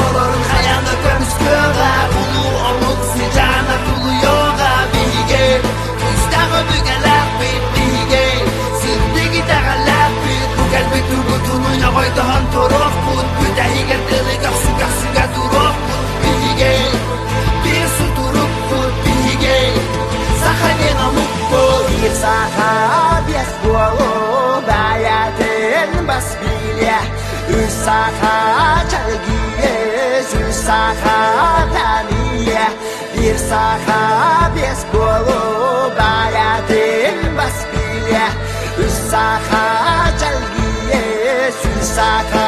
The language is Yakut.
Оҕолорун хайаан да көмүскүөҕэ, улуу омук сыдьаана тулуйуоҕа биһиги. Күүстээх өбүгэлээхпит биһиги, сырдык итэҕэллээхпит, бу кэлбит тугутунуу ньоҕойдоһон туруохпут, бүтэһигэр тылы көхсү көхсүгэ туруохпут биһиги. Биир сутурукпут биһиги, саха диэн омукпут. Биир саха биэс буолу бэйэтин бас билиэ, үс саха чэлгийэ, үс саха тэнийэ, биир саха биэс буолу бэйэтин бас билиэ, үс саха чэлгийэ, үс саха.